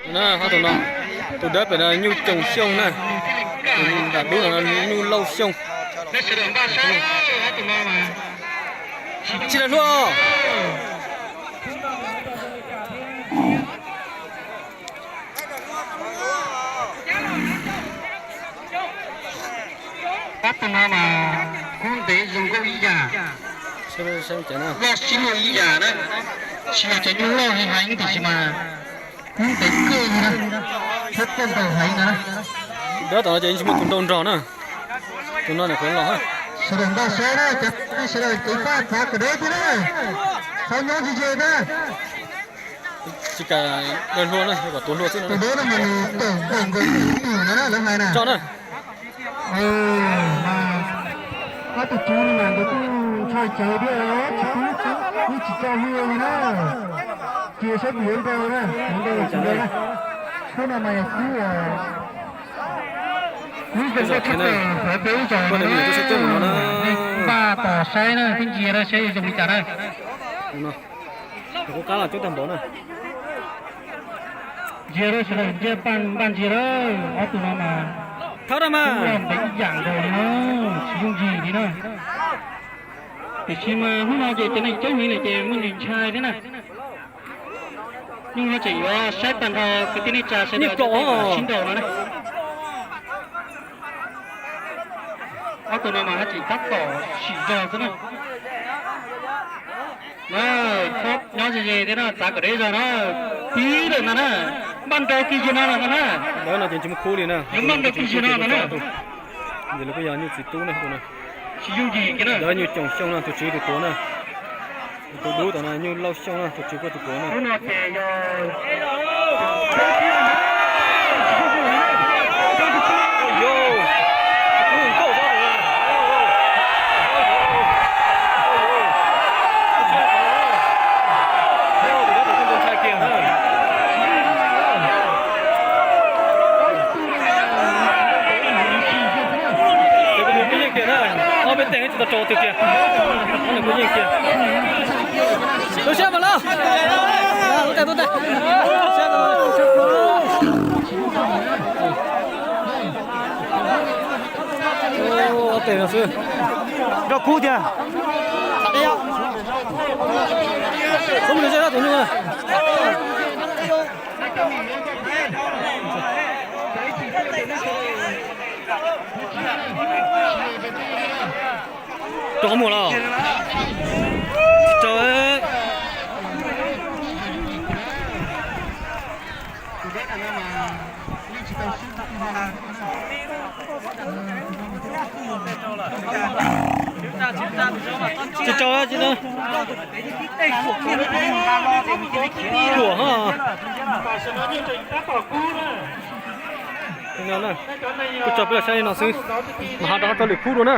Ob tug no, tus dawb pem no Nyuj Coom Xyooj na, tus nram dub no Nyuj Lauj Xyooj. Tsis lawv hlua. Ob tug no mas kub ntev zoo nkauj ib yam, loj sib luag ib yam na, tsis yog cov nyuj loj heev heev tiam sis mas kub ntev kawg li na, thiab txawj ntaus heev na. Dawb tom no ces yeej tsis muaj tus nrau nrog na, tus no nim qhuav los. Sawv daws npaj saib na, cov sawv daws ceev faj txav kom deb thiab na, txhob nyob ze ze na. Tsis kam lawv hlua na, kom tuav hlua xwb no. Tus dawb no mas nws tawm nkaus nkaus tus no na, lawv hais na. Tso na. Mas ob tug tswv no mas nkawd kuj ntshai tsawv thiab, tsis pub, yeej tsis tso hlua li na. Cia saib kuv yuav nrau na, yuav nrau los tsis nrau na. Khub no mas yog khub, khub zoo nkauj tshaj plaws hauv peb lub zos no na. Npaj tos saib na, twb ntsia na saib zoo li cas na. Kuv qab los coob tag npaum na. Ntsia lawm sawv daws, ntsia npaj ntsia lawm, ob tug no mas, thawb rau mas, los ntev ib yam nkaus li na, tsis yooj yim li na. Tiam sis mas hnub no ces cov neeg coob heev lawm ces muaj ntsis ntshai thiab na. Hnub no tseem yuav saib tag nrho kwv tij neej tsa sawv daws sib nrau no na. Ob tug no mas haj tseem tab tom sim zog xwb na. Nyob ze ze thiab no, txav kom deb zog na. Tib lawm ntag na, npaj nrau kiag ziag no lawm ntag na. Ntawd no ces tsis muaj khub li na, yuav npaj nrau kiag ziag no ntag na. Ces lawv kuj yog Nyuj Txiv Tub na, tus no. Tsis yooj yim kiag na. Ntawd Nyuj Coom Xyooj no, tus tswv tus tuav na. Tus dub tom no Nyuj Lauj Xyooj no, tus tswv kuj tus tuav na. Ob peb teeg tsis tau rau twg kiag, nws kuj yeej kiag. Tus siab mas lawm. Ob peb no xwb. Nrog kub tiag. Txhob mus nrog zej tus nyuj na. Rau qhov muag los. Rau. Tsis rau tsis no. Ruam ho. Kuv tso peb los saib li no xwb, mas ho rov qab tso lwm khub dua na.